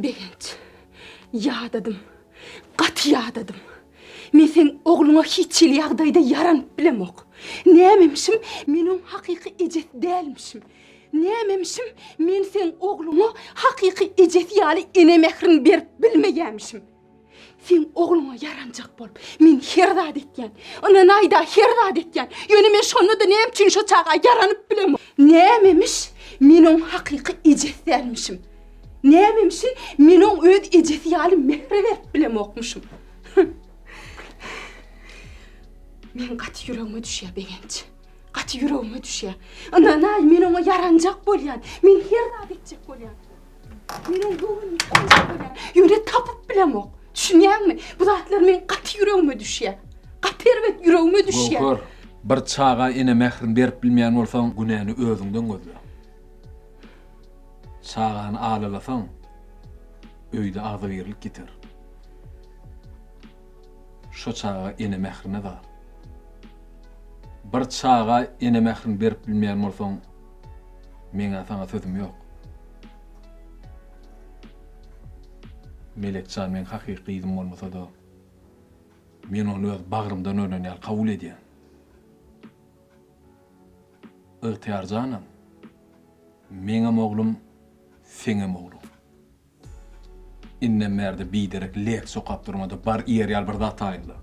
Begenç, ýadadym. Gaty ýadadym. Men seň ogluňa hiç hili ýagdaýda ýaranyp bilemok. Nämemişim, men oň hakyky ejesi dälmişim. Nämemişim, men seň ogluňa hakyky ejesi ýaly ene mährini berip bilmeýämişim. Seň ogluňa ýaranjak bolup, men her zat etýän. Ynanaý-da, her zat etýän. Ýöne men şonda-da näme üçin şo çaga ýaranyp bilemok. Nämemiş, men oň hakyky ejesi dälmişim. Nämemişin, men oň öz ejesi ýaly mähir berip bilemokmyşym. Meň gaty ýüregime düşýär, Begenç. Gaty ýüregime düşýär. Ynanaý, men oňa ýaranjak bolýan. Men her zat etjek bolýan. Men oň göwnüni aljak bolýan. Ýöne tapyp bilemok. Düşünýäňmi? Bu zatlar meň gaty ýüregime düşýär. Gaty erbet ýüregime düşýär. Göwher, bir çaga ene mährini berip bilmeýän bolsaň, günäni özüňden gözle. Çagany alalasaň, öýde agzybirlik ýiter. Şo çaga ene mährine zar. Bir çaga ene mährini berip bilmeýän bolsaň, meň-ä saňa sözüm ýok. Melekjan meň hakyky gyzym bolmasa-da, men ony öz bagrymdan ölen ýaly kabul edýän. Ygtyýarjanam, meňem oglum, seňem ogluň. Indem bärde biderek leksiýa okap durma-da, bar iýer ýaly bir zat taýynla.